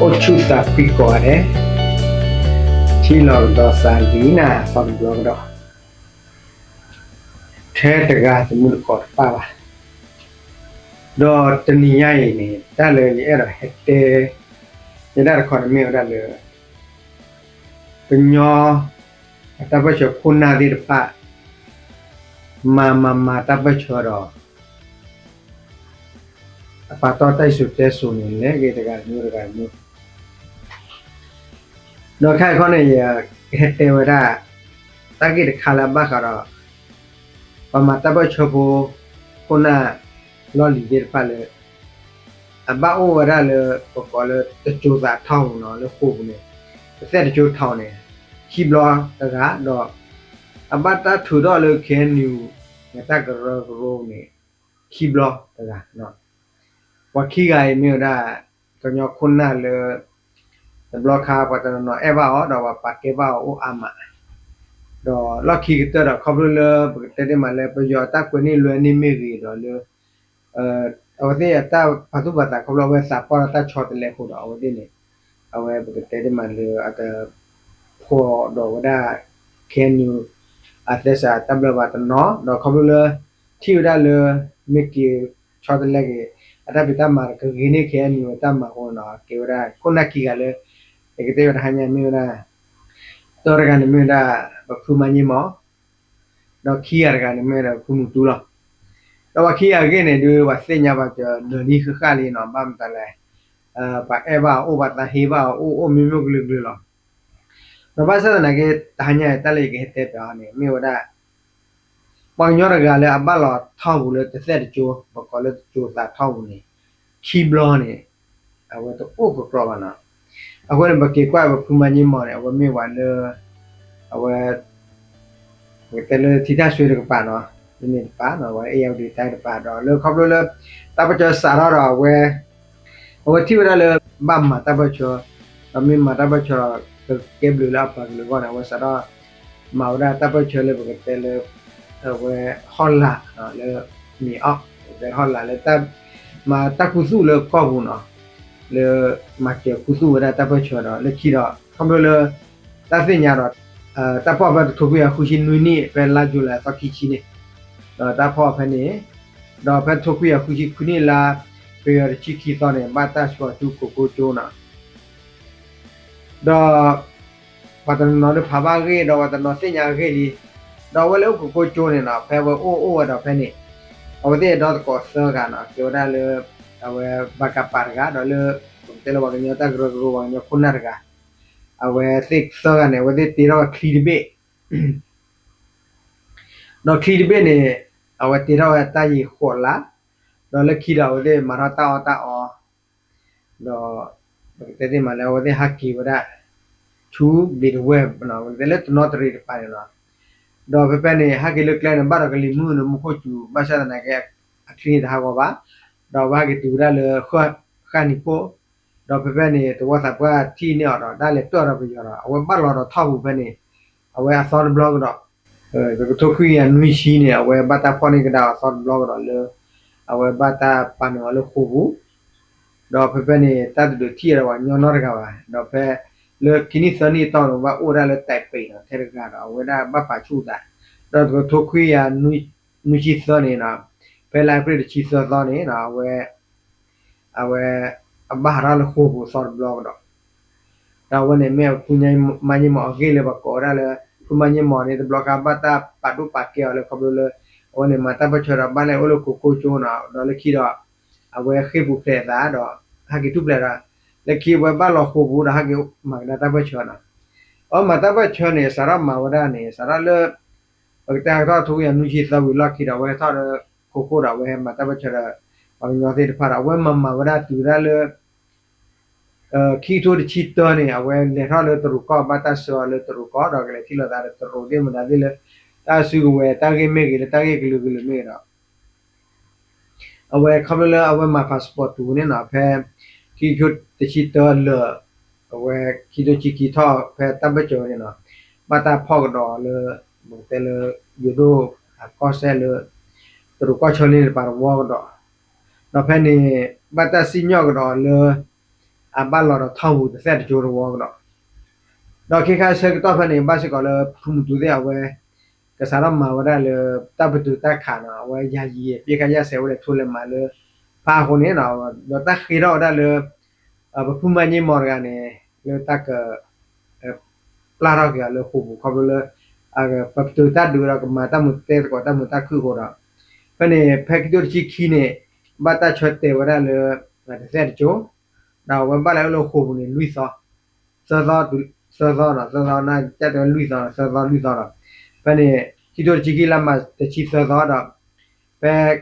ဆူၣ်သးဖှံကိးဂၤဒဲး, ထံၣ်လိာ်ကဒီးသးလံနၤသီတဘျီကဒီး, ထဲတဂၤတမုၢ်တကိးတပၣ်ဘၣ်. ဒီးတနံၤညါအံၤန့ၣ် တၢ်လၢယအဲၣ်ဒိးဟဲတဲ ယဲဒၣ်တခီန့ၣ်မ့ၢ်ဝဲဒၣ်လၢ ကညီ အတၢ်ပၢၢ်ဆၢခိၣ်နၢ်သ့ၣ်တဖၣ် မၤမၤမၤတၢ်ပၢၢ်ဆၢဒီး အပာ်တီၢ်တၢ်စံၣ်စိၤတဲစိၤန့ၣ် လဲၤက့ၤတဂၤတမုၢ်တဂၤတမုၢ် ဒီးခဲအံၤခီန့ၣ် ယကဟဲတဲဝဲဒၣ် တၢ်ဂ့ၢ်တခါလၢအဘၣ်ဃးဒီး ပှၤမၤတၢ်ပၢၢ်ဆၢဖိ ခိၣ်နၢ်လီၢ်လံၤသ့ၣ်တဖၣ်လၢ အဘၣ်အိၣ်ဝဲဒၣ်လၢ ပကိးလၢတစိၤသးထီၣ်ပူၤနီၤ လၢဃိာ်ပူၤန့ၣ် တသ့ၣ်တစိၤထီၣ်န့ၣ် ခံဘျီတဂၤ ဒီး အဘၣ်တၢ်ထုးထီၣ်လၢ KNU အတၢ်ကရၢကရိန့ၣ် ခံဘျီတဂၤ ပှၤခံဂၤအံၤမ့ၢ်ဝဲဒၣ် ကညီခိၣ်နၢ်လၢ တဘျီခါပှၤတနီၤနီၤအဲၣ်ဘၣ်အီၤ ဒီးပှၤပာ်ကဲဘၣ်အီၤအိၣ်အါမး, ဒီးလီၢ်ခံကတၢၢ်ဒီးခီဖျိလၢပကတဲသ့မးလၢ ပယီၤအတၢ်ကွဲးန့ၢ်လွဲန့ၢ်မ့ၢ်ဂ့ၤဒီးလၢ အဝဲသ့ၣ်အတၢ်ပာ်သူၣ်ပာ်သးခီဖျိအဝဲသးပှၢ်ဒီးတၢ်ဆီတလဲအဃိဒီး အဝဲသ့ၣ်န့ၣ် အဝဲပကတဲသ့မးလၢအတ ဖှီၣ်ဒီးဝဲဒၣ် KNU အသဲစးတၢ်ဘျၢဘၣ်တနီၤ ဒီးခီဖျိလၢ ထံၣ်ဝဲဒၣ်လၢ မ့ၢ်က့ၤဆီတလဲက့ၤ အတၢ်ဖံးတၢ်မၤကဂ့ၤန့ၢ် KNU အတၢ်မၤအဃိန့ၣ်ဒီး ကဲဝဲဒၣ်ခိၣ်နၢ်ခံဂၤလၢ ယကတဲဝဲတဟါညါမ့ၢ်ဝဲဒၣ် တၢတဂၤန့ၣ်မ့ၢ်ဝဲဒၣ် ပဖုမါည့မီၢ် ဒီးခံဂၤတဂၤန့ၣ်မ့ၢ်ဝဲဒၣ်ပဖုမုၢ်တူလီၤ. ဒီးပှၤခံဂၤအဂ့ၢ်န့ၣ်ဒုး ပှၤသ့ၣ်ညါဘၣ်စၢၤလၢာ်လံဃၣ်ဃၣ်လံနီၤ ဘၣ်မတၤလဲၣ် ပှၤအဲၣ်ဘၣ်အအိၣ် ပှၤသးဟ့ဘၣ်အအိၣ် အိၣ်မံၤမံၤကလုာ်ကလုာ်လီၤ. ဒီးဘၣ်ဆၣ်သနာ်က့ တဟါညါအံၤတၢ်လၢယကဟဲတဲပၠးအီၤန့ၣ် မ့ၢ်ဝဲဒၣ် ပှၤကညီတဂၤလၢအဘၣ်လီၤထီၣ်ပူၤလၢတသ့ၣ်တစိၤ ပကိးလၢတစိၤသးထီၣ်ပူၤန့ၣ် ခံဘျီန့ၣ် အဝဲတအိၣ်ကကြီဘၣ်နီၤ. အဃိန့ၣ် ပက့ၤကွၢ်ပဖုမါည့မီၢ်န့ၣ် အဝဲမ့ၢ်ပှၤလၢ အဝဲ ပကတဲလၢထံတၢ်ဆွ့တကပၤနီၤ ယန့ၣ်တပၤနီၤ အဝဲအ့ၣ်ယၣ်ဝတံၤတၢ်တပၤဒီး လၢခီဖျိလၢ တၢ်ပၢၢ်ဆၢစးထီၣ်ဒီးအဝဲ အဝဲထံၣ်ဝဲဒၣ်လၢ ဘၣ်မၤတၢ်ပၢၢ်ဆၢ ဒီးမ့ၢ်မၤတၢ်ပၢၢ်ဆၢဒီး ကကဲဘျုးလၢအပှၤကလုာ်အဂီၢ်န့ၣ် အဝဲစးထီၣ် မၤဝဲဒၣ်တၢ်ပၢၢ်ဆၢလၢပကတဲလၢ အဝဲဟီၣ်လာ်လၢ မ့ၢ်အီၣ် ပကတဲဟီၣ်လာ်လၢ မၤတၢ်ခူသူၣ်လၢကီၢ်ပူၤနီၤ လၢ မၤစၢၤခူသူၣ်ဝဲဒၣ်တၢ်ပၢၢ်ဆၢဒီး လၢခံဒီး ခီဖျိလၢ တၢ်သ့ၣ်ညါဒီး တၢ်ဖီၣ်ဖဲတထိခွံကယၤဃုဆံနွံနံၣ် ဖဲလါယူၤလံသီခံဆံန့ၣ် ဒီးတၢ်ဖီၣ်ဖဲန့ၣ် ဒီးဖဲတထိခွံကယၤဃုဆံခွံနံၣ်လါ ဖ့ၤဘြူၤအါရံၤတဆံခံသီန့ၣ် ဘၣ်တၢ်ဆှၢအီၤဆူကိးကိကၠိနီၤ ဒီး ပှၤတနီၤနီၤဒုးဖးဘၣ်အဂ့ၢ် ဒီးပှၤတနီၤသ့ၣ်ညါအဂ့ၢ်လံ ဒီးအဝဲလၢအိၣ်ကိးကိကၠိန့ၣ်နီၤ ဖဲအဝဲအိၣ်အိၣ်ဝဲဒီးဖဲန့ၣ် အဝဲသ့ၣ်ဒီသကိးသၢဂၤနီၤ ကဲဝဲဒၣ်လၢ အဝဲဘၣ်ကးပၤတဂၤ ဒီးလၢ ပကတဲလၢပှၤကညီတၢ်ကရၢကရိ ပှၤကညီခိၣ်နၢ်တဂၤ အဝဲသ့ၣ်သၢဂၤန့ၣ် အဝဲသ့ၣ်တ့ထီၣ်ဝဲချံတဘ့ၣ် ဒီးချံတဘ့ၣ်န့ၣ် အဝဲတ့ထီၣ်ဝဲတၢ်ယံၤဃိးလါ ဒီးလၢခံဒီးအဝဲသ့ၣ်မၤထီၣ်တၢ်အီၣ်တၢ်အီ ဒီး ပကတဲသ့မးလၢအဝဲသ့ၣ်ဟးက့ၤဝဲဒၣ် ဆူဘျံးတဝဲၢ် ပတဲလၢတနီသရံၣ်တပၤန့ၣ်လီၤ. ဒီးဖဲဖဲန့ၣ် ဟဲက့ၤလၢကျဲန့ၣ် ဘၣ်ဒီးကလံၤမုၢ်န့ၣ် မူခိၣ်စူၤ ဘၣ်ဆၣ်သနာ်က့ အချံန့ၣ်တဟးဂီၤဘၣ်, ဒီးအဝဲဟဲက့ၤတုၤဝဲဒၣ်လၢ ဃၣ်နံၤခိၣ်, ဒီးဖဲဖဲန့ၣ် သဝီသးပှၢ်ထံၣ်န့ၢ်အီၤဒီး ဒၣ်လဲာ်တၢၣ်ဒီးပယီၤဒီး အဝဲဘၣ်လီၤဒီးထီၣ်ပူၤဖဲန့ၣ် အဝဲအသီတဘျီကဒီး တကထိခွံကယၤနွံဆံန့ၣ် အဝဲဘၣ်တၢ်ဖီၣ်န့ၢ်ကဒါအသီတဘျီကဒီးလၢ အဝဲဘၣ်တၢ်ပာ်န့ၢ်အီၤလၢဃိာ်ပူၤ, ဒီးဖဲဖဲန့ၣ် တၢ်တဒုးထံၣ်ဒီးပှၤကညီနီတဂၤဘၣ်, ဒီးဖဲလၢခံနံၣ်သၢနံၣ်အတီၢ်န့ၣ် ဘၣ်အိၣ်ဝဲဒၣ်လၢတၢးပ့ၤနီၤ ထဲတဂၤဒီး အဝဲဒၣ်ဘၣ်ပာ်ဆူၣ်သး, ဒီးတကထိခွံကယၤနွံဆံသၢန့ၣ် ဖဲလါအ့ဖြ့ၣ်တဆံသၢသီန့ၣ် အဝဲ အဝဲ အဘၣ်ဟးထီၣ်လၢဃိာ်ပူၤသီတဘျီကဒီး, ဒီးအဝဲန့ၣ်မ့ၢ်ဖုမါန့ၢ်မီၢ်အဂ့ၢ်လၢပှၤကိးဝဲဒၣ်လၢ ဖုမါန့ၢ်မီၢ်န့ၣ် တဘျီခါဘၣ်တၢ်ပာ်ဒိၣ်ပာ်ကဲအီၤလၢခီဖျိလၢ အဝဲန့ၣ်မၤတၢ်ပၢၢ်ဆၢဒီး ဘၣ်လဲၤအိၣ်လၢကိးကိကၠိနီၤ, ဒီးလၢခံဒီး အဝဲဃ့ၢ်ပူၤဖျဲးအသးဒီး ဟဲက့ၤထူၣ်ဖျဲးဒီး လၢခံအဝဲဘၣ်လီၤဃိာ်ပူၤဒီး ဟဲက့ၤမၤကဒါတၢ်ပၢၢ်ဆၢနီၤ, အဝဲမၤတၢ်ပၢၢ်ဆၢန့ၣ် စးထီၣ်မၤဝဲဒၣ်န့ၣ် စးထီၣ်လၢ ပကတဲဟဲထီၣ်တကထိခွံကယၤနွံဆံသၢဝံၤလီၢ်ခံဒီး အဝဲဟဲထီၣ်လၢ ခိခိၣ်ဒီး အဝဲဟဲမၤတၢ်ပၢၢ်ဆၢဒီး ပှၤကညီသ့ၣ်တဖၣ်ဒီး အဝဲမၤမၤဝဲဒၣ်တုၤဝဲဒၣ်လၢ ခံကထိတဆံတၢန့ၣ် အဝဲလဲၤထီၣ်လၢတရူးကီၢ် ဘၣ်တၢ်ဆှၢအီၤလၢတရူးကီၢ်ဒီး ကလဲၤထံၣ်လိာ်သးဒီးတရူးသ့ၣ်မတၤသ့ၣ်လၢ တၢ်စုကဝဲၤတၢ်ဂ့ၢ်မ့ၢ်ဂ့ၤ လၢတၢ်ဂ့ၢ်ကလုာ်ကလုာ်မ့ၢ်ဂ့ၤဒီး အဝဲခီဖျိလၢအဝဲမၤ passport တုၤန့ၣ်နီၤ ဖဲ ခံကထိတဆံတၢလၢာ် အဝဲခံကထိခံဆံခံထီၣ်ဖဲတၢ်ပၢၢ်ဆၢဝဲန့ၣ်နီၤ ဘၣ်တၢ်ဖီၣ်ကဒီးလၢ ပကတဲလၢ ယိၤဒိၣ်အကီၢ်စဲၣ်လၢ တရူးကီၢ်ဆၢလ့တပၤတဝီကဒီး ဒီးဖဲန့ၣ် ဘၣ်တၢ်စံၣ်ညီၣ်ကဒီးလၢ အဘၣ်လီၤဒီးထီၣ်ပူၤတသ့ၣ်တကၠိတဝီကဒီး, ဒီးခဲခါဆၢကတီၢ်ဖဲန့ၣ် ဘၣ်စ့ၢ်ကီးလၢဖုမူတူသ့ၣ်အဝဲ ကစးထီၣ်မၤဝဲဒၣ်လၢ တၢ်ပတုာ်တၢ်ခးနီၤ အဝဲယၤယံၤ ပစ်ခတ်ရပ်စဲဝဲလဲၤထိလဲၤမၤလၢ ဖးအဃိန့ၣ် ဒီးတၢ်ဃ့ထီၣ်ဝဲဒၣ်လၢ ပဖုမၤန့ၢ်မီၢ်တဂၤန့ၣ် လၢတၢ်က ပျၢ်ထီၣ်က့ၤအီၤလၢဃိာ်ပူၤခီဖျိလၢ ပပတုာ်တၢ်ဒုးဒီးကမၤတၢ်မူၤတဲသကိးတၢ်မုာ်တၢ်ခုၣ်အဃိဒီး ဖဲန့ၣ် ဖဲခံထိတဆံခံန့ၣ် ဘၣ်တၢ်ဆၢတဲာ်ဝဲဒၣ်လၢ တသ့ၣ်တကၠိ ဒီးအဝဲဘၣ်လဲၤအိၣ်လၢဃိာ်ပူၤန့ၣ် လွံၢ်သီ, သၢသီ, သၢသီဒီး သၢသီန့ၣ် ကၢ်တဲဝဲလွံၢ်သီဒီး သၢသီလွံၢ်သီဒီး ဖဲန့ၣ် ခံထိတဆံခံ လါမၢ်ၡးတဆံသၢသီဒီး ဖဲ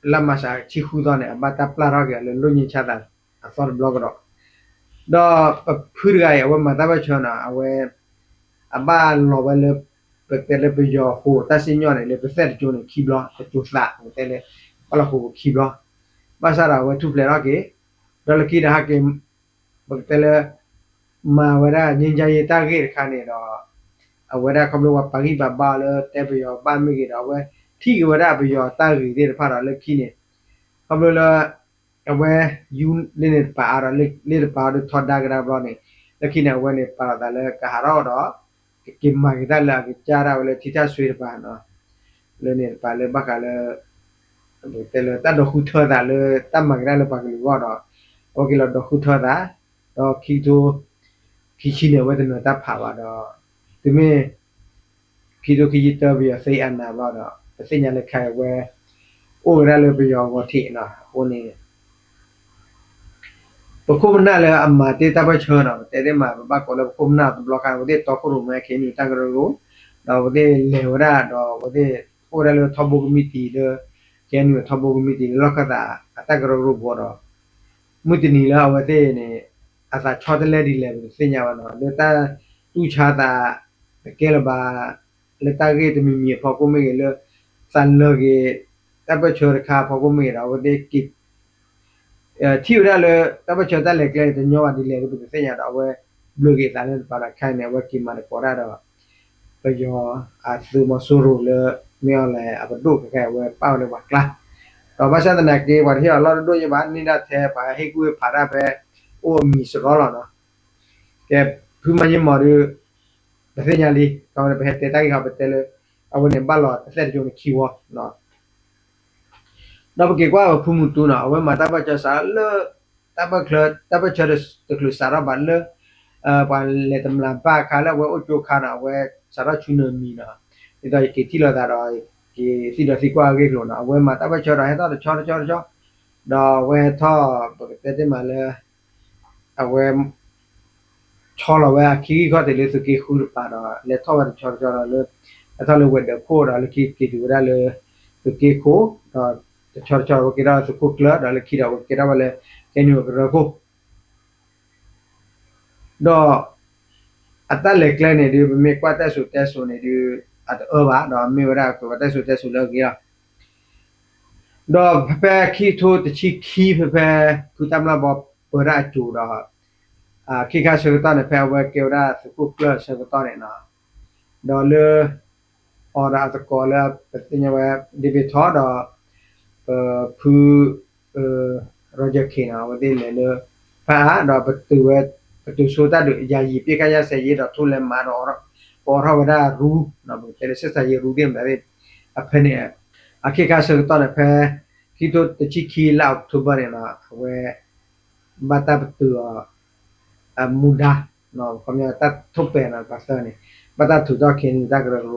လါမၢ်ၡးတဆံဃုသီန့ၣ် အဘၣ်တၢ်ပျၢ်ထီၣ်က့ၤအီၤလၢ လွတ်ငြိမ်းချမ်းသာ အသီတဘျီကဒီး, ဒီးပဖုတဂၤအံၤ အဝဲမၤတၢ်ပၢၢ်ဆၢနီၤ အဝဲ အဘၣ်လီၤဝဲလၢ ပကတဲလၢပယီၤဃိာ်တၢ်စံၣ်ညီၣ်န့ၣ် လၢပသ့ၣ်တကၠိန့ၣ် ခံဘျီ, တကၠိသး ပကတဲလၢ ဘၣ်လီၤဃိာ်ပူၤခံဘျီ, ဘၣ်ဆၣ်ဒီးအဝဲထူၣ်ဖျဲးထီၣ်က့ၤ, ဒီးလၢခံဒီးဟဲက့ၤ ပကတဲလၢ မၤဝဲဒၣ် ငြိမ်းချမ်းရေး တၢ်ဂ့ၢ်တခါန့ၣ်ဒီး အဝဲဒၣ်ခီဖျိပှၤပာ်ဂံၢ်ပာ်ဘါအီၤလၢတဲပယီၤဘၣ်မ့ၢ်ဂ့ၤဒီး အဝဲထံၣ်က့ၤဝဲဒၣ်ပယီၤတၢ်ဂ့ၢ်သ့ၣ်တဖၣ်ဒီး လၢခံန့ၣ် ခီဖျိလၢ အဝဲ ယူၤလ့န့ၣ်တပာ်အါဒီး လ့တပာ်အီၤဒီးထီဒါကဒါဘျီန့ၣ် လၢခံန့ၣ် အဝဲန့ၣ်ပာ်လီၤသးလၢကဟးထီၣ်ဒီး ကက့ၤမၤက့ၤတၢ်လၢအကစၢ်ဒၣ်ဝဲလၢထံထၣ်စွ့တပၤနီၤ, လၢန့ၣ်တပၤလၢဘၣ်ဃးလၢ ပကတဲလၢတၢ်ဒိးဃုထၢသးလၢတၢ်မၤက့ၤတၢ်လၢပှၤကလုာ်အဂီၢ်ဒီး အဝဲက့ၤလီၤဒိးဃုထၢသး, ဒီးခံကထိ ခံဆံန့ၣ် အဝဲတနၢၤတၢ်ဖးဘၣ်ဒီး တုၤမ့ၢ် ခံကထိခံဆံတၢ ပယီၤသိမ်းအာဏာဘျီဒီး ပသ့ၣ်ညါလၢခဲအံၤဝဲ အိၣ်ဝဲဒၣ်လၢပယီၤဂီၤထံးနီၤ, အဃိန့ၣ် ပခိၣ်ပနၢ်လၢအမၤတ့ၢ်တၢ်ပၢၢ်ဆၢနီၤ, ပတဲသ့မး ပဘၣ်ကိးလၢပခိၣ်ပနၢ်တဘျီခါန့ၣ် အဝဲသ့ၣ်တီခိၣ်ရိၣ်မဲ ခဲအံၤန့ၣ် တၢ်ကရၢကရိ, ဒီးအဝဲသ့ၣ်လဲၤဝဲဒၣ်ဒီး အဝဲသ့ၣ်အိၣ်ဝဲဒၣ်လၢထီဘိကမံးတံာ်လၢ ခဲအံၤန့ၣ် ထီဘိကမံးတံာ်လၢလီၢ်ခၢၣ်သးအတၢ်ကရၢကရိဘီဒီး မုၢ်တနံၤလၢအဝဲသ့ၣ်န့ၣ် အသးဆီတလဲဒ်လဲၣ် ပတသ့ၣ်ညါဘၣ်နီၤ, လၢတၢ်တူၢ်ဆါသးတကဲလၢၤဘၣ်, လၢတၢ်ဂ့ၢ်တမံၤမံၤအဖီခိၣ်မ့ၢ်ဂ့ၤ လၢသးလၢာ်က့ၤ တၢ်ပၢၢ်ဆၢတခါအဖီခိၣ်မ့ၢ်ဂ့ၤဒီး အဝဲသ့ၣ်က့ၤ ထံၣ်ဝဲဒၣ်လၢ တၢ်ပၢၢ်ဆၢတၢ်လဲၤကျဲတညီဘၣ်ဒ်လဲၣ် ပတသ့ၣ်ညါဒီး အဝဲဘျုးက့ၤသးလၢတပၤဒီး ခဲအံၤန့ၣ် အဝဲက့ၤမၤသကိးတၢ်ဒီး ပယီၤအသုးမီၤစိရိၤလၢ မ့ၢ်အီၤလဲၣ် အပဒိၣ်ခဲခါအံၤ အဝဲပာ်ဝဲလၢပှၤကျါ, ဒီးဘၣ်ဆၣ်သနာ်က့ ပှၤတဟ့ၣ်အီၤလီၢ်တဒိၣ်ယဲဘၣ် န့ၢ်ဒၣ်ထဲပှၤဟ့ၣ်ကူၣ်ဟ့ၣ်ဖးဒၣ်ဖဲ အိၣ်အမံၤစရီလီၤနီၤ, ကဲ ဖုမၤန့ၢ်မီၢ်ဒီး ပသ့ၣ်ညါလံ, ခီန့ၣ် ပဟဲတဲတၢ်ဂ့ၢ်ခီ ပတဲလၢ အဝဲန့ၣ်ဘၣ်လီၤတသ့ၣ်တကၠိန့ၣ်ခံဝီ ဒီးပက့ၤကွၢ်ပဖုမူတူနီၤ အဝဲမၤတၢ်ပၢၢ်ဆၢစးလၢ တၢ်ပၢၢ်ဆၢ တၢ်ပၢၢ်ဆၢတချုးစးထီၣ်ဘၣ်လၢ ပှၤလဲၤတမျးဘၣ်အခါလၢအဝဲအိၣ်ကၠိခါနီၤ အဝဲစးထီၣ်ဆူနၢၤမံၤနီၤ, ဒ်သိးယက့ၤထံၣ်လိာ်သးဒီး က့ၤသံဒီးသံကွၢ်အဂ့ၢ်အကျိၤနီၤ အဝဲမၤတၢ်ပၢၢ်ဆၢဒီးဟဲထီၣ်တဆီတဆီတဆီ, ဒီးအဝဲဟဲထီၣ် ပကတဲတ့ၢ်မးလၢ အဝဲ ဆီလီၤဝဲအခံဂံၢ်ခီၣ်ထံးလၢသုးက့ဃုတပၤဒီး လဲၤထီၣ်ဝဲတဆီတဆီဒီးလၢ ဟဲထီၣ်လၢဝဲၤဒၢးခိၣ်ဒီးလၢခံက့ၤတုၤဝဲဒၣ်လၢ သုးက့ခိၣ် ဒီးတဆီတဆီဒီး အဝဲကဲထီၣ်သုးခိၣ်ကျၢၢ် ဒီးလၢခံဒီးအဝဲကဲထီၣ်ဝဲလၢ ကဲနုာ်ကရၢခိၣ် ဒီး အတၢ်လဲၤကျဲန့ၣ်ဒုး ပမ့ၢ်ကွၢ်တၢ်စံၣ်စိၤတဲစိၤန့ၣ်ဒုး အတအၢဘၣ် ဒီးမ့ၢ်ဝဲဒၣ်ကဝဲတၢ်စံၣ်စိၤတဲစိၤလၢအဂ့ၤလီၤ. ဒီးဖဲဖဲခံကထိတဆံခံ ဖဲဖဲ ဖုတၢ်မျၢ်ဘီ ပၢဒၣ်အစိၤဒီး ခံခါဆၢကတီၢ်န့ၣ် ဖဲအဝဲကဲဝဲဒၣ်သုးခိၣ်ကျၢၢ်ဆၢကတီၢ်န့ၣ်နီၤ, ဒီးလၢ အီၤဒီးအသကိးလၢ ပသ့ၣ်ညါဝဲ ဒ့ဘ့ၣ်ထီၣ် ဒီး ပဖု ရီကၠၢၣ်ခ့ၣ်နီၤ အဝဲသ့ၣ်လဲၤလၢ ဖးအါ ဒီးပတုာ်ဝဲ ပတုာ်ဆိတၢ်ဒုး ယာယီ ပစ်ခတ်ရပ်စဲရေး ဒီးထိလဲၤမၤဒီး ပအိးထီၣ်ဝဲဒၣ်ရူ ပကတဲလၢ ဆက်ဆံရေးရူ သ့ၣ်မတၤသ့ၣ် အဖဲန့ၣ် အခံခါဆၢကတီၢ်န့ၣ် ဖဲ ခံကထိတဆံခံ လါအီးကထိဘၢၣ်န့ၣ်နီၤ အဝဲ ဘၣ်တၢ်ပတုာ်အီၤ မူဒါ ခီပညီတၢ်ထိၣ်ပဲာ်နီၤ ပှၤသၢန့ၣ် ဘၣ်တၢ်ထုးထီၣ်ခဲအံၤန့ၣ် တၢ်ကရၢကရိ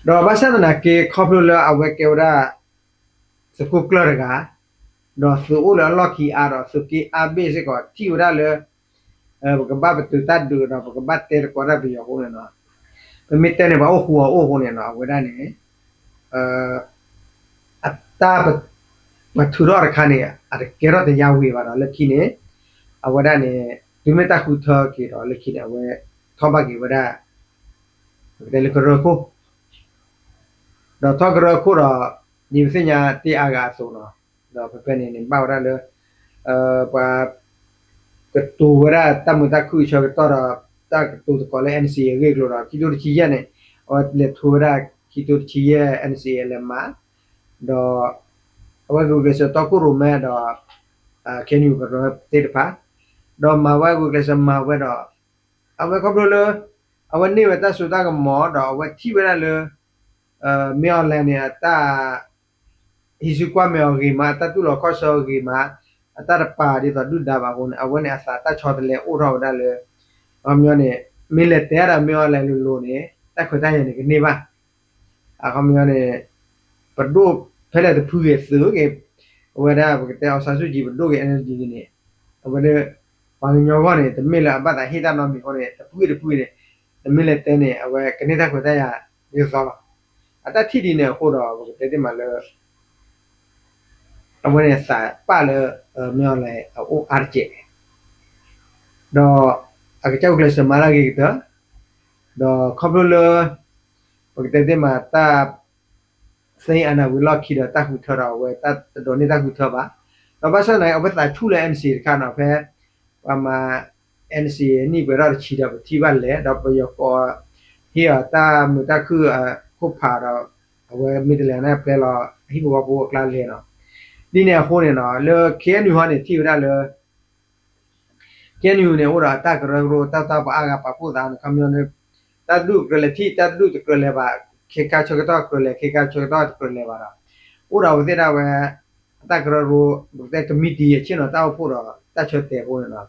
ဒီးဘၣ်ဆၣ်သနာ်က့ ခီဖျိလၢအဝဲကဲဝဲဒၣ် သုးခိၣ်ကျၢၢ်တဂၤ ဒီးသုးအိၣ်လၢအလီၢ်ခံအါဒီး သုးက့အါဘ့ၣ်စ့ၢ်ကီး ထံၣ်ဝဲဒၣ်လၢ ပကဘၣ်ပတုာ်တၢ်ဒုးဒီး ပကဘၣ်တဲသကိးတၢ်ပယီၤအဃိန့ၣ်နီၤ ပမ့ၢ်တဲန့ၣ် ပှၤအိၣ်ဃူအအိၣ်အဃိန့ၣ်နီၤ အဝဲဒၣ်န့ၣ် အတၢ် ပှၤထုးထီၣ်တခါန့ၣ် အတကဲထီၣ်တယါဝံၤဘၣ်ဒီး လၢခံန့ၣ် အဝဲဒၣ်န့ၣ် တုၤမ့ၢ်တၢ်ဃုထၢက့ၤဒီး လၢခံန့ၣ် အဝဲထီၣ်ဘၣ်က့ၤဝဲဒၣ် ပကတဲလၢကရၢခိၣ် ဒီးထီၣ်ကရၢခိၣ်ဒီး ဒ်ပသ့ၣ်ညါတ့ၢ်အါဂၤအသိးနီၤ ဒီးဖဲဖဲန့ၣ်န့ၣ် ဘၣ်ဝဲဒၣ်လၢ ပှၤ ကတိၤဝဲဒၣ်တၢ်မုာ်တၢ်ခုၣ်အဆၢကတီၢ်ဒီး တၢ်ကတိၤသကိးလၢ NCA အဂ့ၢ်အကျိၤဒီး ခံကထိတဆံယဲၢ်န့ၣ် အဝဲလဲၤထိဝဲဒၣ် ခံကထိတဆံယဲၢ် NCA လဲၤမၤ ဒီး အဝဲဂုာ်ကျဲးစၢးတီခိၣ်ရိၣ်မဲဒီး KNU ကရၢသ့ၣ်တဖၣ်, ဒီးမၤဝဲဂုာ်ကျဲးစၢးမၤဝဲဒီး အဝဲခီဖျိလၢ အဝဲန့ၢ်ဝဲတၢ်စိတၢ်ကမီၤဒီးအဝဲထံၣ်ဝဲဒၣ်လၢ မင်းအောင်လှိုင် န့ၣ် အတၢ် ဟံးစုကွၢ်မဲာ်အီၤဂ့ၤမး, အတၢ်တူၢ်လိာ်ခီၣ်ဆၢအီၤဂ့ၤမး, အတၢ်တပာ်ဒ်သိးဒုၣ်ဒါဘၣ်အဃိန့ၣ် အဝဲန့ၣ်အသးတၢ်ဆီတလဲအိၣ်ထီၣ်ဝဲဒၣ်လၢ အခီပညီန့ၣ် မ့ၢ်လဲၤတဲဒီး မင်းအောင်လှိုင် လိၤလိၤန့ၣ် တၢ်ခွဲးတၢ်ယာ်န့ၣ်ကန့ၢ်ဘၣ်. အခီပညီန့ၣ် ပဒိၣ်ဖဲလဲၣ်တဖုဂ့ၤသုးဂ့ၤ, အဝဲဒၣ်ပကတဲ အောင်ဆန်းစုကြည် ပဒိၣ်ဂ့ၤ NLD ဂ့ၤန့ၣ် အဝဲဒၣ် ပှၤကညီဂီၢ်န့ၣ် တမ့ၢ်လၢအဘၣ်သးဟ့ၣ်တၢ်နီတမံၤအဃိန့ၣ် တဖုဂ့ၤတဖုဂ့ၤန့ၣ် နမ့ၢ်လဲၤတဲန့ၣ် အဝဲကန့ၢ်တၢ်ခွဲးတၢ်ယာ်ဒ်သိးလီၤ. အတၢ်ထံၣ်ဒ်န့ၣ်အဃိဒီး ပကတဲသ့မးလၢ အဝဲန့ၣ်သးပာ်လၢ မင်းအောင်လှိုင် အအိၣ်အါတက့ၢ်, ဒီးအကစၢ်အိၣ်ကျဲးစၢးမၤတၢ်ဂ့ၤကတၢၢ်, ဒီးခီဖျိလၢ ပကတဲသ့မး တၢ် သိမ်းအာဏာ ဝံၤလီၢ်ခံဒီးတၢ်ဃုထၢဒီး အဝဲတၢ်တဒိးန့ၢ်တၢ်ဃုထၢဘၣ်. ဒီးဘၣ်ဆၣ်သနာ်က့ အဝဲသးဆူၣ်လၢ NCA တခါနီၤ, ဖဲပှၤမၤ NCA နံၣ်ပှဲၤထီၣ်တဆံဒီး ပထံၣ်ဘၣ်လဲၣ် ဒီးပယီၤကိး ဟ့ၣ်အီၤတၢ်မုာ်တၢ်ခုၣ်အခိၣ်ဖးဒီး အဝဲမ့ၢ်တလဲၤန့ၣ် ပျဲလီၤအဟံၣ်ဖိဃီဖိအကျါလဲၤနီၤ. ဒ်န့ၣ်အဃိန့ၣ်နီၤ လၢ KNU ဟီန့ၣ် ထံၣ်ဝဲဒၣ်လၢ KNU န့ၣ် အိၣ်ဒီးအတၢ်ကရၢကရိ တၢ်တၢ်ပှၤအါဂၤပာ်ဖှိၣ်သးန့ၣ် ခီပညီန့ၣ် တၢ်တဒူၣ်ကြၢးလဲၤထံၣ် တၢ်တဒူၣ်တကြၢးလဲၤဘၣ်, ခ့ခါဆၢကတီၢ်ကြၢးလဲၤ ခ့ခါဆၢကတီၢ်တကြၢးလဲၤဘၣ်ဒီး အိၣ်ဒီးအဝဲသ့ၣ်ဒၣ်ဝဲ အတၢ်ကရၢကရိ ပကတဲ ကမံးတံာ် အဆ့ၣ်နီၤတၢ်အိၣ်ဖှိၣ်ဒီးတၢ်ဆၢတဲာ်အဃိန့ၣ်နီၤ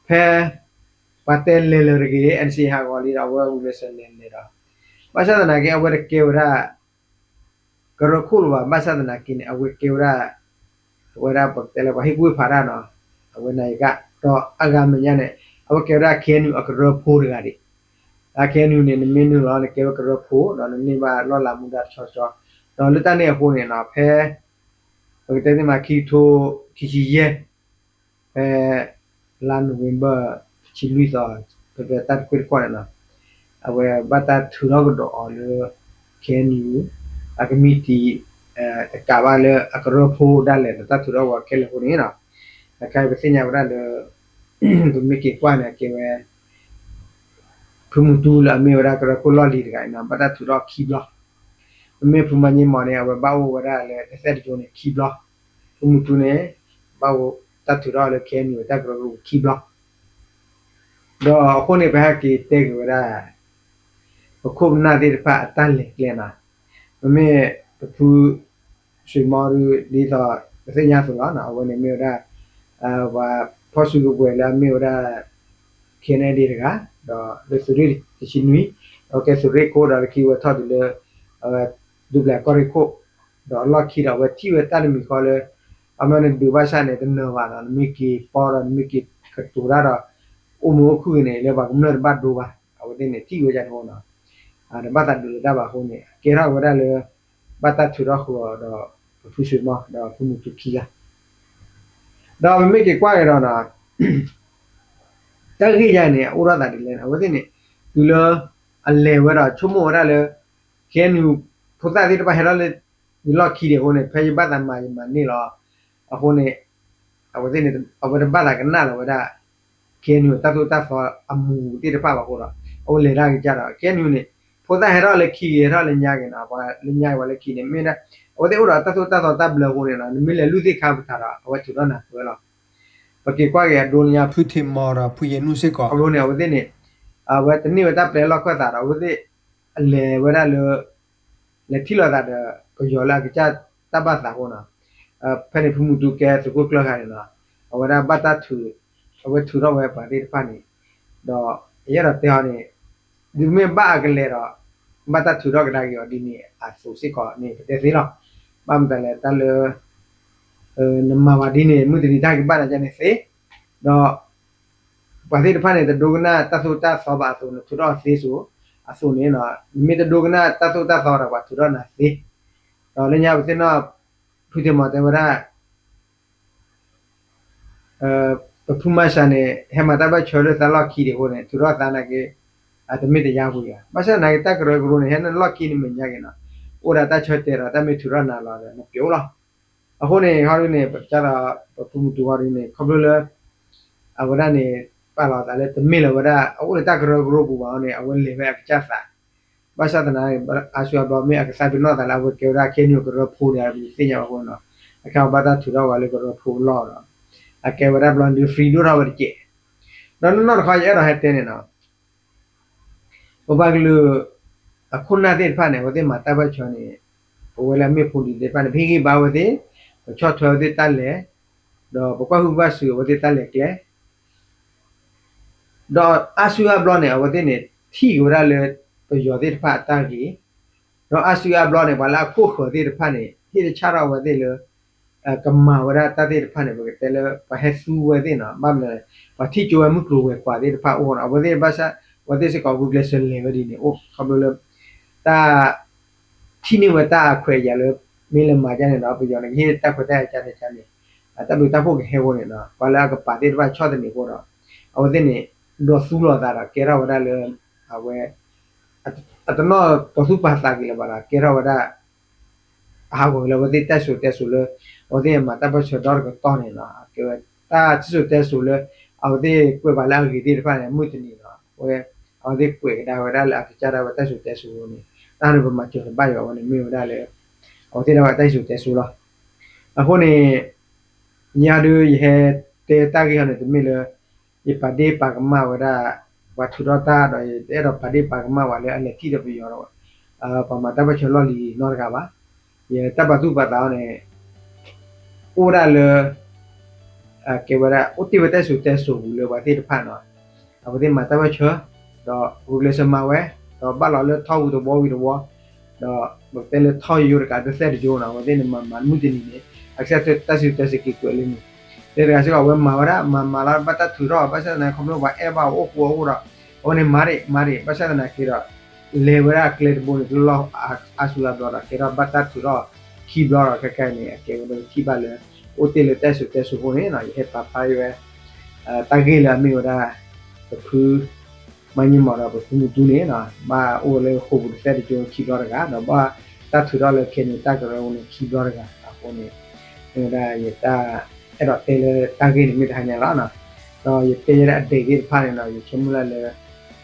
ဖဲ ပှၤတဲလဲၤလၢၤတဂ့ၤ NCA ဟးဂီၤလံဒီး အဝဲဂုာ်ကျဲးစၢးလဲၤလဲၤဒီး ဘၣ်ဆၣ်သနာ်က့ အဝဲတကဲဝဲဒၣ် ကရၢခိၣ်လၢၤဘၣ်. ဘၣ်ဆၣ်သနာ်က့န့ၣ် အဝဲကဲဝဲဒၣ် အဝဲဒၣ်ပကတဲလၢပှၤဟ့ၣ်ကူၣ်ဟ့ၣ်ဖးတၢ်နီၤ, အဝဲန့ၣ်ကဒီးအဂၤမဲာ်ညါန့ၣ် အဝဲကဲဝဲဒၣ် KNU အကရၢဖိတဂၤဒံး. အ KNU န့ၣ် နမ့ၢ်နုာ်လီၤ နကဲဝဲကရၢဖိ ဒီးနန့ၢ်ဘၣ်လီၢ်လၤမူဒါတဆီဆီ ဒီးလၢတၢ်န့ၣ်အဃိန့ၣ်နီၤ ဖဲ ပကတဲသ့မး ခံကထိခံဆံယဲၢ် ဖဲ လါနိၣ်ဝ့ဘၢၣ် တဆံလွံၢ်သီ ဖဲဖဲတၢ်တကွ့ၢ်တကွီၢ်န့ၣ်နီၤ အဝဲဘၣ်တၢ်ထုးထီၣ်ကဒီးအီၤလၢ KNU အကမံးတံာ် တကးဘၣ်လၢအကရၢဖိဒၣ်လဲာ်ဒီး တၢ်ထုးထီၣ်ဝဲခဲလၢာ်အဃိန့ၣ်နီၤ တခါအံၤပသ့ၣ်ညါဝဲဒၣ်လၢ ပမ့ၢ်က့ၤကွၢ်န့ၣ် အကဲဝဲ ဖုမူတူလၢအမ့ၢ်ဝဲဒၣ်ကရၢခိၣ်လီၢ်လံၤတဂၤအံၤနီၤ ဘၣ်တၢ်ထုးထီၣ်ခံဘျီ, မ့မ့ၢ်ဖုမၤညံမီၤန့ၣ် အဝဲဘၣ်အိၣ်ဝဲဒၣ်လၢတသဲတယိန့ၣ်ခံဘျီ, ဖုမူတူန့ၣ် ဘၣ်အိၣ်တၢ်ထုးထီၣ်လၢ KNU တၢ်ကရၢကရိခံဘျီ, ဒီးအဃိန့ၣ် ပဟဲက့ၤတဲက့ၤဝဲဒၣ် ပခိၣ်ပနၢ်သ့ၣ်တဖၣ်အတၢ်လဲၤကျဲနီၤ, မ့မ့ၢ်ပဖု ဆွေမီဒု ဒ်သိးပသ့ၣ်ညါအသိးလီၤ, အဝဲန့ၣ်မ့ၢ်ဝဲဒၣ် ပှၤဖီၣ်စုကဝဲၤလၢအမ့ၢ်ဝဲဒၣ် KNLA တဂၤ, ဒီးလၢသုးရ့ၣ်တဆံနွံ, ဒီးကဲသုးရ့ၣ်ခိၣ်ဒီးလၢခံဝဲထီၣ်တုၤလၢ ဒူပျၤကီၢ်ရ့ၣ်ခိၣ်, ဒီးအလီၢ်ခံဒီးအဝဲထံၣ်ဝဲတၢ်တမံၤဃီလၢ အမ့ၢ်နဒုးဘၣ်ဆၣ်န့ၣ် တနၢၤဘၣ်နီၤ, နမ့ၢ်က့ၤပီဒီးနမ့ၢ်က့ၤကတိၤတၢ်ဒီး အိၣ်မုာ်အိၣ်ခုၣ်ဂ့ၤန့ၣ် လၢပှၤကမျၢၢ်တဘၣ်ဒိဘၣ်, အဝဲသ့ၣ်န့ၣ်ထံၣ်ဝဲဒ်န့ၣ်အဃိနီၤ တဘၣ်သးဒုးလၢၤတၢ်ဘၣ်အဃိန့ၣ် အကဲထီၣ်ဝဲဒၣ်လၢ ဘၣ်တၢ်ထုးထီၣ်ဃုာ်အီၤဒီး ပဖုဆွေမီဒီးဖုမူတူခံဂၤ, ဒီးပမ့ၢ်က့ၤကွၢ်က့ၤဒီးနီၤ တၢ်ဂ့ၢ်ယါန့ၣ် အအိၣ်ထီၣ်သးဒ်လဲၣ်န့ၣ် အဝဲသ့ၣ်န့ၣ် တုၤလၢ အလဲၤဝဲဒီးဆိကမိၣ်ဝဲဒၣ်လၢ KNU ဖိသၣ်သ့ၣ်တဖၣ်ဟဲထီၣ်လၢ ယလီၢ်ခံဒံးအဃိန့ၣ် ဖဲယဘၣ်သးမၤယမၤန့ၢ်လီၤ, အဃိန့ၣ် အဝဲသ့ၣ်န့ၣ် အဝဲတဘၣ်သးကနၣ်လီၤဝဲဒၣ် KNU တၢ်သိၣ်တၢ်သီအမူးသ့ၣ်တဖၣ်ဘၣ်အဃိဒီး အဝဲလဲၤတၢ်ကစၢ်ဒီး KNU န့ၣ် ဖိသၣ်ဟဲထီၣ်လၢခံဂ့ၤ ဟဲထီၣ်လၢညါဂ့ၤနီၤ ပှၤလၢညါဂ့ၤပှၤလၢခံန့ၣ် မ့ၢ်ဒၣ် အဝဲသ့ၣ်အိၣ်ဒီးတၢ်သိၣ်တၢ်သီတၢ်ဘျၢအဃိန့ၣ်နီၤ နမ့ၢ်လဲၤလုၢ်သ့ၣ်ခါပထးဒီး အဝဲထုးထီၣ်နၤပှဲၤလီၤ, ပက့ၤကွၢ်က့ၤအဒိလၢညါ ဖုထံးမီဒီးဖုယဲၢ်နူၢ်စ့ၢ်ကီး အဃိန့ၣ် အဝဲသ့ၣ်န့ၣ် အဝဲတန့ၢ်ဝဲတၢ်ပျဲလီၢ်ခၢၣ်သးဒီး အဝဲသ့ၣ် အလဲၤဝဲဒၣ်လၢ လဲၤထံၣ်လိာ်သးဒီး ပယီၤလၢအကစၢ်တၢ်ဘၣ်သးအဃိနီၤ, ဖဲန့ၣ် ဖုမူတူကဲသုးခိၣ်ကျၢၢ်ခါန့ၣ်နီၤ, အဝဲဒၣ်ဘၣ်တၢ်ထုး အဝဲထုးထီၣ်ဝဲပှၤသ့ၣ်တဖၣ်န့ၣ်, ဒီးယအဲၣ်ဒိးတဲအီၤန့ၣ် ဒုးမ့ၢ်ဘၣ်အကလဲၤဒီး ဘၣ်တၢ်ထုးထီၣ်ကဒါက့ၤအီၤဒ်န့ၣ်အသိးစ့ၢ်ကီးန့ၣ် ပတဲသ့လီၤ, ဘၣ်မတၤလဲၣ်တၢ်လၢ နမၤဝဲဒ်န့ၣ် မုၢ်တနံၤတၢ်ကဘၣ်နၤကန့ၣ်သ့, ဒီး ပှၤသ့ၣ်တဖၣ်န့ၣ် တဒိကနၣ်တၢ်သိၣ်တၢ်သီဘၣ်အသိး နထုးထီၣ်သ့စိၤ အသိးန့ၣ် နမ့ၢ်တဒိကနၣ်တၢ်သိၣ်တၢ်သီဒီး ပှၤထုးထီၣ်နၤသ့, ဒီးလၢညါပသ့ၣ်နီၣ် ဖုထံးမီတဲဝဲဒၣ် ပဖုမၤစၢ်န့ၣ် ဟဲမၤတၢ်ဘၣ်ဆၢလၢသးလီၢ်ခံဒံးအဃိန့ၣ် ထုးထီၣ်သးနာ်က့ အတမ့ၢ်တယါပူၤယါ, ဘၣ်ဆၣ်နာ်က့ တၢ်ကရၢကရိန့ၣ် ဟဲနုာ်လီၢ်ခံန့ၣ်မဲာ်ညါက့ၤနီၤ, အိၣ်ဒီးတၢ်ဆၢတဲာ်ဒီး တၢ်မ့ၢ်ထုးထီၣ်နၤလီၤဒီး နပျိလီၤ, အဃိန့ၣ် ဟီဒ်န့ၣ် ပကၢ်ဒီး ပဖုမူတူဟီဒ်န့ၣ် ခီဖျိလၢ အဝဲဒၣ်န့ၣ် ပာ်လီၤသးလၢတမ့ၢ်လၢၤဝဲဒၣ် အအိၣ်လၢတၢ်ကရၢကရိပူၤဘၣ်အဃိန့ၣ် အဝဲလဲၤဝဲအကစၢ်သး ဘၣ်ဆၣ်သနာ်က့ အါစုအါဘျီမ့ၢ်အကသးပ့ၤနီၣ်သးလၢအဝဲကဲဝဲဒၣ် KNU ကရၢဖိဒံး ပသ့ၣ်ညါဘၣ်အဃိန့ၣ်နီၤ, အခါဘၣ်တၢ်ထုးထီၣ်ဝဲလၢကရၢဖိအလီၢ်ဒီး အကဲဝဲဒၣ်ဘျီဒုး free ဒိၣ်ထီၣ်ဝဲတက့ၢ်. ဒီးနီၢ်နီၢ်တခီ ယအဲၣ်ဒိးဟဲတဲန့ၣ်နီၤ ပပှၤကလုာ် အခိၣ်နၢ်သ့ၣ်တဖၣ်န့ၣ် အဝဲသ့ၣ်မၤတၢ်ပၢၢ်ဆၢန့ၣ် ပဝဲလၢအမ့ၢ်ဖိလံၤသ့ၣ်တဖၣ်န့ၣ် ပဟ့ၣ်ဂံၢ်ဘါအဝဲသ့ၣ်, ပဆီၣ်ထွဲအဝဲသ့ၣ်တၢ်လဲၤ, ဒီးပကွၢ်ဟုၣ်ဘၣ်စူးအဝဲသ့ၣ်တၢ်လဲၤကျဲ ဒီးအါစုအါဘျီန့ၣ် အဝဲသ့ၣ်န့ၣ် ထံၣ်က့ၤဝဲဒၣ်လၢ ပယီၤသ့ၣ်တဖၣ်အတၢ်ဂ့ၤ, ဒီးအါစုအါဘျီန့ၣ် ပှၤလၢအခိၣ်ဃၢၤသ့ၣ်တဖၣ်န့ၣ် ဟ့ၣ်တဆၣ်ထီၣ်အဝဲသ့ၣ်လၢ ကမၤဝဲဒၣ်တၢ်သ့ၣ်တဖၣ်န့ၣ် ပကတဲလၢ ပှၤဟဲသူဝဲသ့ၣ်နီၤ, ဘၣ်မနုၤလဲၣ် ပှၤထံၣ်ကၠိဝဲမုၢ်ကျိၤဝဲၤကွာ်သ့ၣ်တဖၣ်အိၣ်နီၤ, အဝဲသ့ၣ်ဘၣ်ဆၣ် အဝဲသ့ၣ်စ့ၢ်ကီးဂုာ်ကျဲးစၢးလဲၤဝဲဒ်န့ၣ်အိၣ် ခီဖျိလၢ တၢ် ထံၣ်န့ၢ်ဝဲတၢ်ခွဲးယာ်လၢ မ့ၢ်လၢမၤဒ်န့ၣ်ဒီး ပယီၤန့ၣ် ကဟ့ၣ်တၢ်ခွဲးတၢ်ယာ်ကန့ၣ်ကန့ၣ် တၢ်ဘျုးတၢ်ဖှိၣ်ကဟဲအဃိန့ၣ်နီၤ, ပှၤလၢအကပၤသ့ၣ်တဖၣ်ဆီၣ်သနံးအဃိဒီး အဝဲသ့ၣ်န့ၣ် ဒိးသူလီၤသးဒီး ကဲထီၣ်ဝဲဒၣ်လၢ အဝဲ အတနီၣ်တီၤသူၣ်ပာ်သးက့ၤလၢၤဘၣ်ဒီး ကဲထီၣ်ဝဲဒၣ် အဟးဂီၤလၢအဝဲသ့ၣ်တၢ်စံၣ်စိၤတဲစိၤလၢ အဝဲသ့ၣ်မၤတၢ်ပၢၢ်ဆၢဒီတကတီၢ်န့ၣ်နီၤ, ကဲဝဲတၢ်စံၣ်စိၤတဲစိၤလၢ အဝဲသ့ၣ်ကွဲးပာ်လၢအဂ့ၤသ့ၣ်တဖၣ်န့ၣ် မုၢ်တနံၤနီၤ, အဝဲ အဝဲသ့ၣ်ကွဲးကဒါဝဲဒၣ်လၢအကစၢ်ဒၣ်ဝဲတၢ်စံၣ်စိၤတဲစိၤန့ၣ် တၢ်န့ၣ်ပမၤစၢၤတဘၣ်ယွၤဝဲန့ၣ် မ့ၢ်ဝဲဒၣ်လၢ အဝဲသ့ၣ်ဒၣ်ဝဲတၢ်စံၣ်စိၤတဲစိၤလီၤ. အဃိန့ၣ် ယၤဒုးယဟဲတဲတၢ်ဂ့ၢ်ဟီန့ၣ် တမ့ၢ်လၢ ယပာ်ဒ့ၣ်ပာ်ကမၣ်ဝဲဒၣ် ပှၤထုးထီၣ်တၢ်ဒီး ယတအဲၣ်ဒိးပာ်ဒ့ၣ်ပာ်ကမၣ်ဝဲလၢအလဲၤထံၣ်ဒီးပယီၤဒီး ပှၤမၤတၢ်ပၢၢ်ဆၢလီၢ်လံၤနီတဂၤဘၣ်. ယတၢ်ပာ်သူၣ်ပာ်သးအီၤန့ၣ် အိၣ်ဝဲဒၣ်လၢ ကဲဝဲဒၣ် အိၣ်တ့ၢ်ဝဲတၢ်စံၣ်စိၤတဲစိၤပူၤလၢပှၤသ့ၣ်တဖၣ်နီၤ, အဝဲသ့ၣ်မၤတၢ်ပၢၢ်ဆၢ ဒီးဂုာ်ကျဲးစၢးမၤဝဲ ဒီးဘၣ်လီၤလၢထီၣ်ဝံၤတဝီဝံၤတဝီ ဒီးပကတဲလၢထီၣ်ယိယိတကးတသ့ၣ်တယိနီၤ, အဝဲသ့ၣ်န့ၣ်မၤမၤမုၢ်တနံၤန့ၣ် အကစၢ်တၢ်စံၣ်စိၤတဲစိၤက့ၤကွဲးလၢန့ၣ် တဲတဂၤစ့ၢ်ကီး အဝဲမၤဝဲဒၣ် မၤမၤလီၤဘၣ်တၢ်ထုးထီၣ် ဘၣ်ဆၣ်သနာ်က့ ခီဖျိပှၤအဲၣ်ဘၣ်အအိၣ်ဃိအအိၣ်ဒီး အဝဲန့ၣ်မၤဒံး မၤဒံး ဘၣ်ဆၣ်သနာ်က့ဒီး လဲၤဝဲဒၣ်ကျဲတဘိန့ၣ် တလီၢ်အါစုလါဘျီဒီး ကဲထီၣ်ဘၣ်တၢ်ထုးထီၣ်ခံဘျီဒီး ခဲကနံၣ်အံၤန့ၣ် အကဲဝဲဒၣ်ပထံၣ်ဘၣ်လၢ အိၣ်တ့ၢ်လၢတၢ်စံၣ်စိၤတဲစိၤအဃိန့ၣ်နီၤ, ယဟဲပာ်ဖျါဝဲ တၢ်ဂ့ၢ်လၢအမ့ၢ်ဝဲဒၣ် ပဖု မၤညံမီၤဒီးပဖုမူတူန့ၣ်နီၤ, ဘၣ်အိၣ်ဝဲလၢဃိာ်ပူၤတသ့ၣ်တယိခံဘျီတဂၤ ဒီးဘၣ်တၢ်ထုးထီၣ်လၢခဲန့ၣ် တၢ်ကရၢအဃိန့ၣ် ခံဘျီတဂၤအဃိန့ၣ် မ့ၢ်ဝဲဒၣ်ယတၢ်အဲၣ်ဒိးတဲလၢတၢ်ဂ့ၢ်န့ၣ်မ့ၢ်တဟါညါလီၤ. ဒီးယတဲဝဲဒၣ်အဒဲးသ့ၣ်တဖၣ်န့ၣ်နီၤ ယဆိကမိၣ်လၢ်လၢ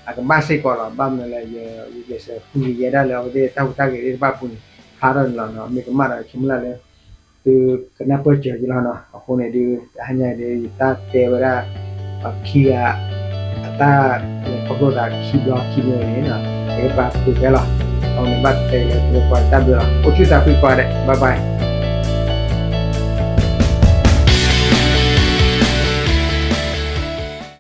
အကဘၣ်စ့ၢ်ကီးလီၤ. ဘၣ်မနုၤလၢယ ယကျဲးစၢးဃုကယဲဒၣ်လၢအဝဲသ့ၣ်တၢ်ဟူးတၢ်ဂဲၤသ့ၣ်တဖၣ်အပူၤန့ၣ် ဖျါထီၣ်န့ၣ်လီၤနီၤ, မ့ၢ်ကမၣ်ဒီးယဆိကမိၣ်လၢ်လၢ သုကနၢ်ပၢၢ်စၢၤယလီၤနီၤ, အဃိန့ၣ်ဒုး တဟါညါအံၤဒုး ယတၢ်တဲဝဲဒၣ် ပှၤခံဂၤ အတၢ်လဲၤခီဖျိသးခံဘျီခံဘျီန့ၣ်နီၤ ယကပာ်ဖျါဖဲလီၤ. အဝဲန့ၣ်ဘၣ်တဲလၢသုပှၤတၢ်ဘျုးလီၤ. အိၣ်ဆူၣ်သးဖှံကိးဂၤဒဲး bye bye.